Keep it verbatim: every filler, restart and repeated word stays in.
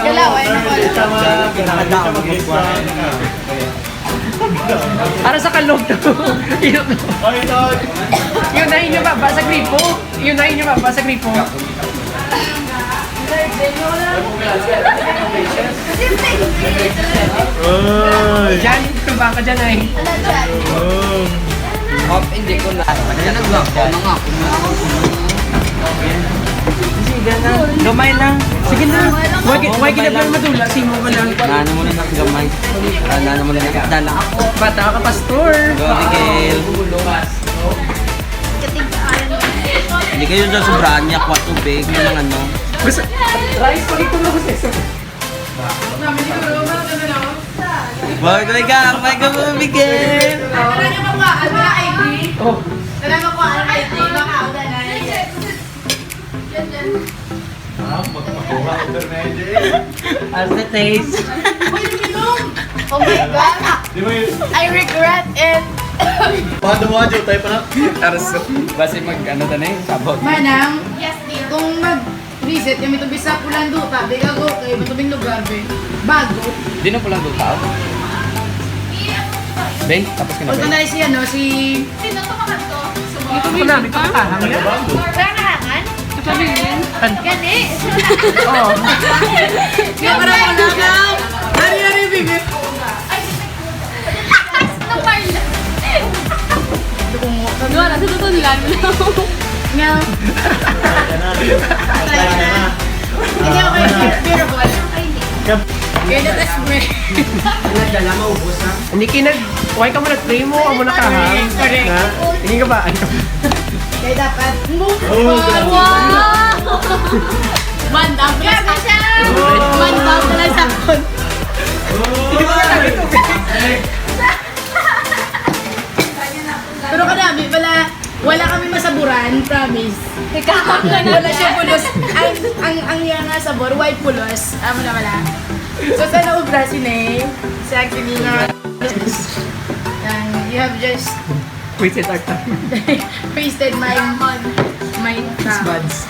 Galawan na ko. Para sa kalog to. Yun. Yun na inyo baba sa gripo. Yun na inyo baba sa gripo. Oy. Diyan, tumba ka dyan ay. Oh. Off, hindi ko na. Ano na nga? Ano nga? Gamay lang. Sige na. Wag, wag gid lang madula, simo ka lang. Nano mo na sa gamay. Ah, nano mo na sa dala. Bata ka, pastor. Go, Miguel. Hindi kayo dyan sobraan niya, kuha tubig, yun ang ano. Gusto, rice, pag ito na gusto. Boy, kami ka, ang may ka mo, Miguel. Ano na yung makuha? Ano na I D? Oh. Ano na makuha? Ano I D? Baka ako na na. Ah, magpakuha ko na yun. How's the taste? Uy, uminom! Oh my God! Di ba yun? I regret it! Pado mo, Joe, tayo pa na. Aras, basi mag, ano, tanay, sabot. Manang, yes, dear. Kung mag-visit kami to, bisa Pulanduta, di ka go, kay matubing lugar, be. Bago. Di na Pulanduta, oh. Be, tapos ka na, Punta be? Na si, ano, si Sino to makanto? Ito, may nami, ito, kahang yan. Wala na hangan? Ito, may yun. Gani. Oo. Kaya para mo na ka. Ari, ari, bibi. Ay, kapal. Duwa na, sa tutunlan. Nga. Hindi ako kayo. Pero wala. Kaya na, tas, nagdala mo, ubos na. Hindi kinag-, why ka mo nag-pray mo? Amo na ka, ha? Correct. Ha? Hindi ka ba? Kaya dapat, move forward. Wow! One down ka lang sa akin. Grabe siya! One down ka lang sa akin. Hindi ko na sabi to. Pero kadami pala. Wala kami masaburan, promise. Ikaw na na. Wala siya pulos. Ang, ang, ang iya nga sabor, way pulos. Amo na wala. So, sa naubra si Ney, si Angelina. And you have just Wait, sit back. Wasted my, my Buds.